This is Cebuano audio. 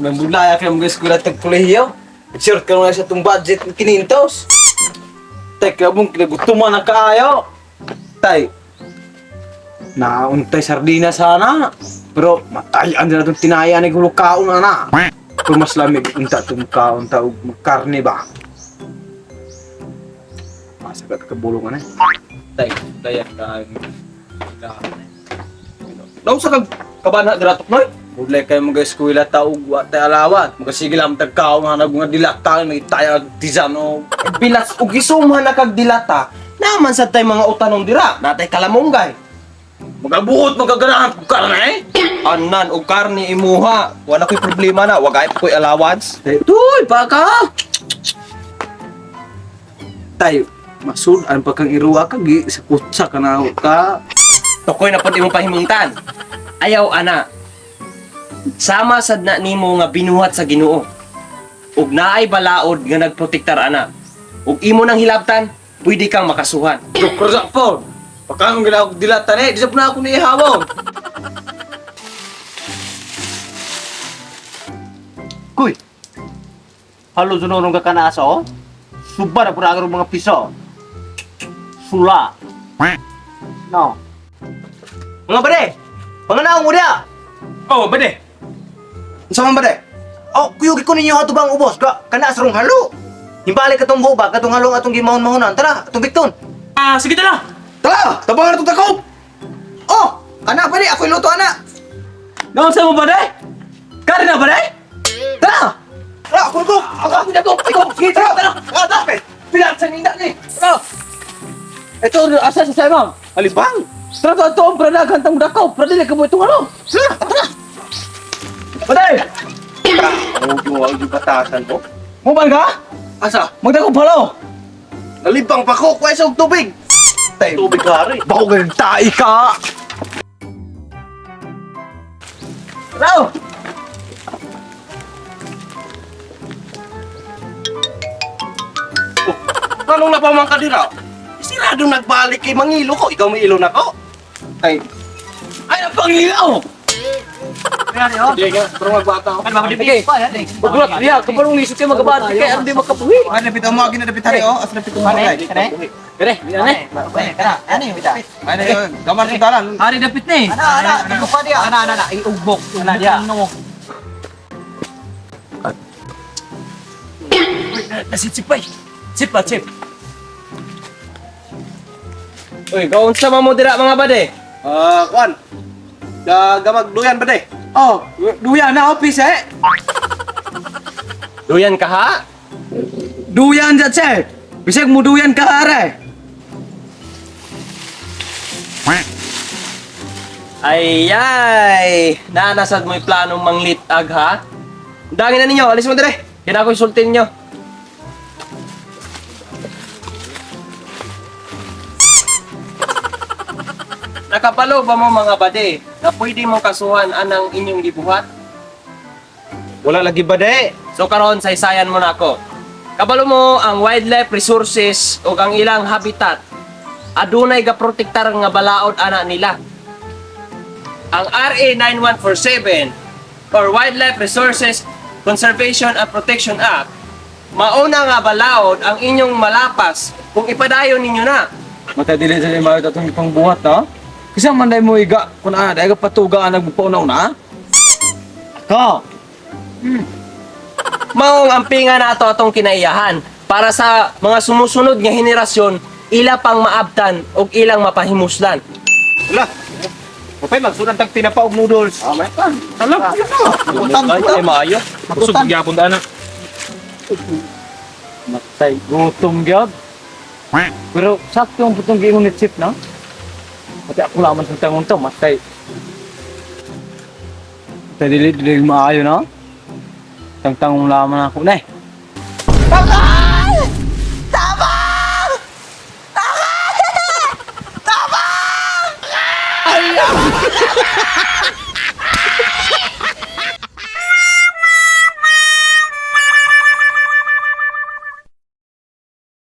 Nambulaya kayo mga eskwela tag kolehiyo. Sure ka na sa itong budget ng kinintos. Tay, kabong kinagutuman na kaayo. Tay, nauntay sardina sana. Pero matayan din na itong tinaya ni gulukaon na na. Pero mas lamig unta itong kaon ta og karne ba. Masa ka kabulungan eh. Tay, daya ka. Nausa kag kabana dira Noy? Budlay kayo mga eskwela ta og wa tay alawan. Magasige lang tagkaon hanag mga dilata, may tayo design o Bilas og gisumhan na kag dilata. Naman sad tay mga utanon dira. Natay kalamunggay. Magabuot magaganahan kog karne. Anan og karne imuha. Wala ko'y problema na, wagay pa ko'y allowance. Tuy, baka. Tay, masud-an pa kang iruwa ka gi sa kutsa ka na ka. Tukoy na pud imong pahimungtan. Ayaw ana. Sama sad na nimo nga binuhat sa Ginoo. Ug naay balaod nga nagprotektar ana. Ug imo nang hilabtan, pwede kang makasuhan. Doktor sa po. Baka ang gina og dilata ni, di sa na ako niihawon. Kuy! Halo sunurong ka kanasa oh. Suba na pura ang mga piso. Sula. No. Mga pare, panganaw mo dia. Oh, bade. Unsa man pare? Oh, kuyugi ko ninyo ato bang ubos? Ga, kana sa rong halo. Himbalik katong buba, katong halong atong gimahon-mahonan. Tara, atong bikton. Ah, sige tara. Tara, tabangan atong takop. Oh, kana pare, ako'y luto ana. Naon sa mo bade? Karne na bade? Tara. Tara, ako ko. Ako ako ako. Ikaw, sige, tara, tara. Tara, tara. Pilat sa ninda ni. Tara. Ito asa sa ma'am. Alibang. Tara to ato ang pradagan tang dakaw. Pradili ka mo itong ano. Tara, tara. Bade. Oh, yung batasan mo. Mo ka? Asa? Magdako palo. Nalibang pa ko, kuha sa tubig. Tay, Tubig kare. bako ganun tai ka. Tara. Anong napamang ka dira? Sirado nagbalik kay mangilo ko. Ikaw may ilo na ko. Ay. Ay, ang pangilaw! Hindi ka, pero magbata ako. Okay. Pagdulat niya, kaparong lisod kayo magabati kaya hindi makabuhi. Ano napit mo agi na napit hari oh, asa napit mo ay. Bere, yan eh. Ano yun? Gamar sa dalan. Hari dapit na eh. Ana, ana, dito pa dia. Ana, ana, ana, iugbok. Ana dia. Nasi chip ay. Chip pa, chip. Uy, kaunsa man mo dira mga bade? Ah, kuan. Gamag duyan ba de? Oh, duyan na office eh. Duyan ka ha? Duyan dyan, sir. Bisag mo duyan ka hare. Ay ay, nanasad mo'y planong manglitag ha? Dangin na ninyo, alis mo dire. Kaya ako insultin ninyo. Nakapalo ba mo mga bade na pwede mong kasuhan anang inyong gibuhat? Wala lagi ba de? So karon saysayan mo na ako. Kabalo mo ang wildlife resources ug ang ilang habitat adunay gaprotektar nga balaod ana nila. Ang RA 9147 or Wildlife Resources Conservation and Protection Act mauna nga balaod ang inyong malapas kung ipadayon ninyo na. Matadili sa lima ito itong pangbuhat, no? Kasi man mo iga, kung ana, dahil ka patuga ang nagpauna-una. Ka! Maong ampinga nato atong kinaiyahan para sa mga sumusunod nga henerasyon ila pang maabtan ug ilang mapahimuslan. Wala. Okay, magsunan tag tinapa og noodles. Ah, may pa. Alam. Matutan, Ay, maayo. Busog gyapon ta na. Matay, gutom gyud. Pero sakto ang putong giingon ni Chip, no? Matay ako laman sa tangon to, matay. Matay, dili, dili maayo, no? Tangtangong laman ako na eh. Tama! Tama! Tama!